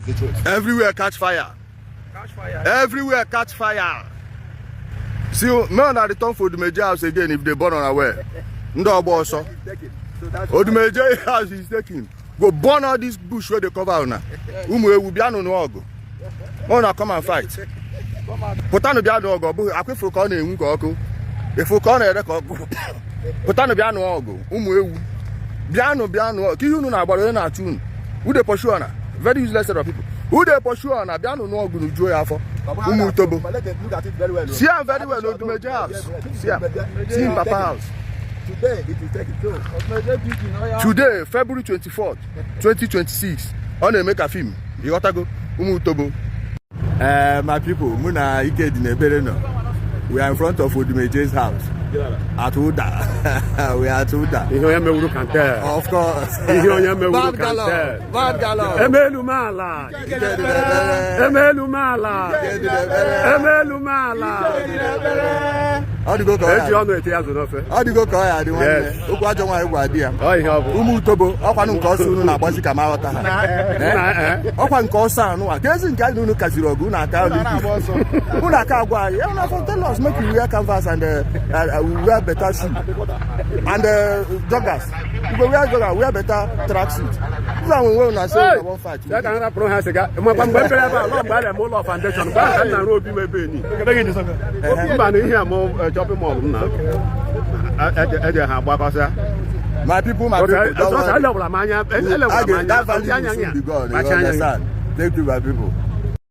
The truth. Everywhere catch fire. Catch fire. Everywhere catch fire. See, may una return for Odumeje house again if they burn una well. Ndị ọgba ọsọ. Take it. So that's Odumeje house is taking. Go burn all this bush wey dey cover una. Ụmụ ewu, bịanụ n'ọgụ. Una come and fight. Pụtanụ bịa nụ ọgụ. Ọ bụghị akwụfụ ka ọ na-enwu ka ọkụ. Efu ka ọ na-ere ka ọkụ. Pụtanụ bịa nụ ọgụ. Ụmụ ewu. Bịanụ, bịanụ ọgụ. Ka ihe unu na-agbara onye na-achụ unu. Who dey pursue una? Very useless set of people. Who dey pursue una? Bịanụ n'ọgụ n'ujuo ya afọ. Ụmụ utobo. But let them look at it very well. See am very well, Odumeje house. See am. See him papa house. Today it is taken. So Today, February 24th, 2026. Ọ na-eme ka film. Ịghọtago? Ụmụ utobo. My people, mụ na Ikedi na Ebere nọ. We are in front of Odumeje's house. At Uda. We are at Uda. Ihe onye mewuru can tell. Of course. Ihe onye mewuru Bad can gallon. tell. Bad gallon. Emelu m ala. Ikedi na Ebere. Emelu m ala. Ikedi na Ebere. Emelu m ala. Ọ dịgo ka ọ Eji ya. ọnụ ete azụ n'ofe. Ọ dịgo ka ọ ya dị, nwanne. Yes. Okwu ajọ nwaanyị gwa di ya. Ọ ihe ọ bụ. Ụmụ utobo, ọkwanụ nke ọsọ unu na-agbazi ka m aghọta ha. Na, eh? Ọkwa nke ọsọ anụ a ka ezi nke anyị na unu kaziri ọgụ, unu aka Olympic, unu aka agwa anyị unu for tell us make we wear canvas and we wear better shoe and joggers. We go wear jogger, wear better track suit. This one wey una say una wan fight. Ya ka m rapụrụ ha sịga makwa mgbe m bịara ebe a lọ mgbe a na-eme ụlọ foundation, mgbe ahụ ka m na-arụ obi m ebe eni mba na ihe a mụ shopping mall m na eje ha agbakọsịa. My people, my people, don't worry. Elewara m anya, elewara m anya That value anya will soon be gone, you kpacha anya. understand? Thank you, my people.